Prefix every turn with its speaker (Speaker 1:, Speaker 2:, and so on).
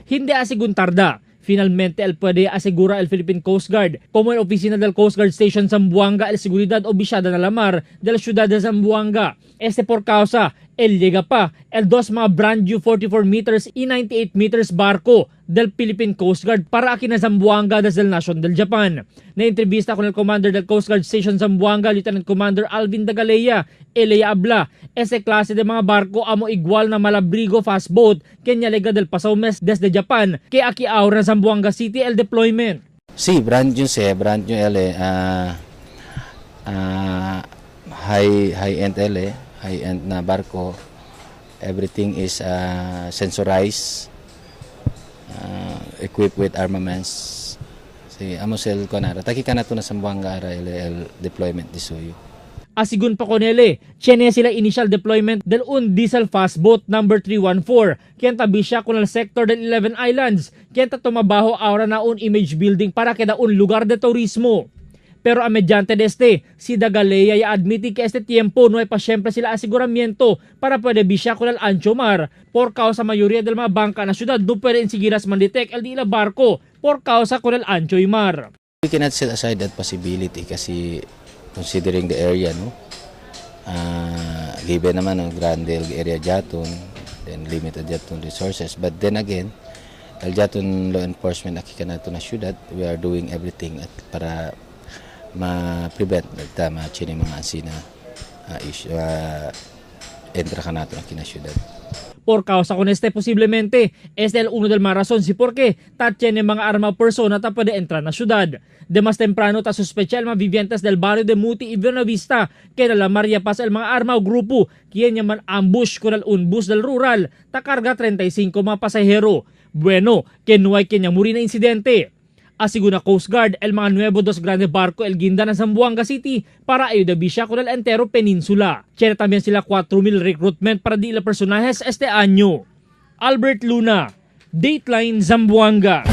Speaker 1: Hindi asigun tarda. Finalmente, el puede asegura el Philippine Coast Guard como el oficina del Coast Guard Station Zamboanga el seguridad obisyada na lamar de la ciudad de Zamboanga. Este por causa, el llega pa el dos mga brand new 44 meters y 98 meters barco del Philippine Coast Guard para aquí na Zamboanga desde el Nation del Japan. Na entrevista con el commander del Coast Guard Station Zamboanga, Lieutenant Commander Alvin Dagalea, Elea habla, ese klase de mga barco amo igual na Malabrigo fast boat kenya lega del pasado mes desde Japan que aquí ahora na Zamboanga City el deployment.
Speaker 2: Sí, brand new siya, brand new ele. High end ele, high end na barko. Everything is sensorized, equipped with armaments. Si amo sel ko na, taki ka na to na Zamboanga ara ele el deployment disuyo.
Speaker 1: Asigun pa konele, tiene sila initial deployment del un diesel fast boat number 314, kenta bisya con el sector del 11 Islands, kenta tumabaho ahora na un image building para queda un lugar de turismo. Pero a mediante de este, si Dagalea ya admiti que este tiempo no hay pa siyempre sila aseguramiento para puede bisya con el ancho mar por causa mayoría del mga bangka na syudad no puede enseguida mandetect el di ila barco por causa con el ancho y mar.
Speaker 2: We cannot set aside that possibility kasi considering the area, no? Given naman ang grande area jaton, then limited jaton resources. But then again, el jaton law enforcement aki kanato na syudad, we are doing everything at para ma-prevent ta ma-chini mga ansina issue, entra kanato aki na syudad.
Speaker 1: Por causa con este posiblemente, este el uno del más razón si por qué ta tiene mga arma persona ta puede entrar na syudad. De más temprano ta sospecha el mga vivientes del barrio de Muti y Buenavista que na la Maria pasa el mga arma o grupo quien llaman ambush con el un bus del rural ta carga 35 mga pasahero. Bueno, que no hay quien muri na incidente. Asiguna Coast Guard, el mga nuevo dos grande barco el guinda na Zamboanga City para ayuda bisya con el entero península. Tiene también sila 4,000 recruitment para di ila personajes este año. Albert Luna, Dateline Zamboanga.